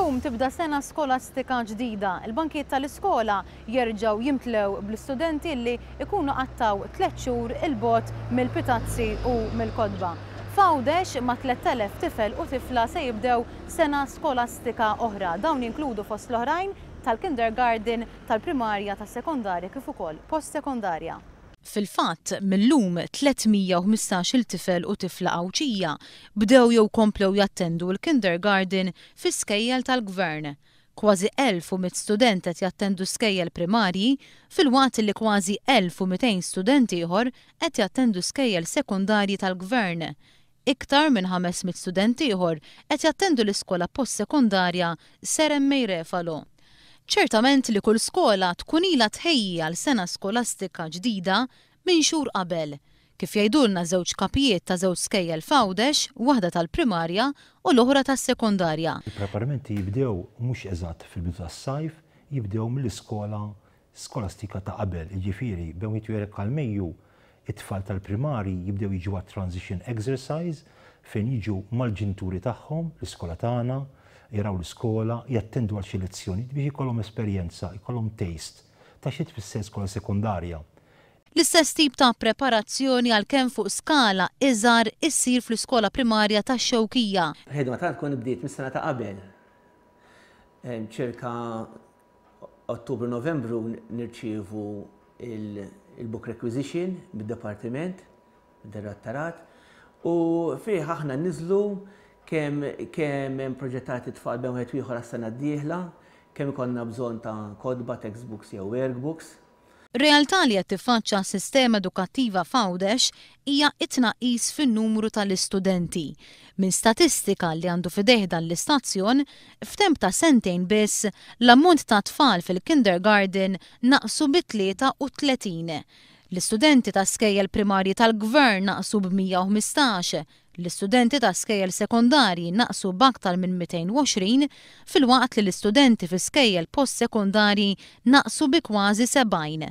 Mil-lum tibda sena skolastika ġdida. Il-bankijiet tal-iskola jerġgħu jimtlew bl-istudenti li jkunu qattgħu tlett xhur 'il bogħod mill-pitazzi u mill-kotba. F'Għawdex, ma' 3,000 tifel u tifla se jibdew sena skolastika oħra. Dawn jinkludu fost l-oħrajn tal-kindergarten, tal-primarja, tas-sekondarja kif ukoll post-sekondarja. Fil-fatt, mil-lum 315-il tifel u tifla Għawdxija bdew jew komplew jattendu l-kindergarten fi skejjel tal-Gvern. Kważi 1,100 student qed jattendu skejjel primarji filwaqt li kważi 1,200 student ieħor qed jattendu skejjel sekondarji tal-Gvern. Iktar minn 500 student ieħor qed jattendu l-iskola post-sekondarja Sir M. A. Refalo. Ċertament li kull skola tkun ilha tħejji għal sena skolastika ġdida minn xhur qabel, kif jgħidulna żewġ kapijiet ta' żewġ skejjel f'Għawdex, waħda tal-primarja u l-oħra tas-sekondarja. Il-preparamenti jibdew mhux eżatt fil-bidu tas-sajf, jibdew mill-iskola skolastika ta' qabel, jiġifieri bejn wieħed u ieħor għal Mejju, it-tfal tal-primari jibdew jiġu għat-transition exercise fejn jiġu mal-ġenituri tagħhom l-iskola tagħna, jaraw l-iskola, jattendu għal xi lezzjonijiet biex ikollhom esperjenza, ikollhom taste ta' xi tfisser skola sekondarja. L-istess tip ta' preparazzjoni għalkemm fuq skala iżgħar issir fl-iskola primarja tax-Xewkija. Il-ħidma tagħna tkun bdiet mis-sena ta' qabel. Ċirka Ottubru Novembru nirċievu il-book requisition mid-dipartiment, mid-direttorat, u fih aħna niżlu kemm kemm hemm proġettati tfal bejn wieħed u ieħor għas-sena d-dieħla, kemm ikollna bżonn ta' kotba, textbooks jew workbooks. Realtà li qed tiffaċċa s-sistema edukattiva f'Għawdex hija t-tnaqqis fin-numru tal-istudenti. Minn statistika li għandu f'idejh dan l-istazzjon, f'temp ta' sentejn biss, l-ammont ta' tfal fil-kindergarten naqsu bi 33. L-istudenti ta' skejjel primarji tal-Gvern naqsu b'115, L-istudenti ta' skejjel sekondarji naqsu b'aktar minn 220 filwaqt li l-istudenti fi skejjel post-sekondarji naqsu bi kważi 70.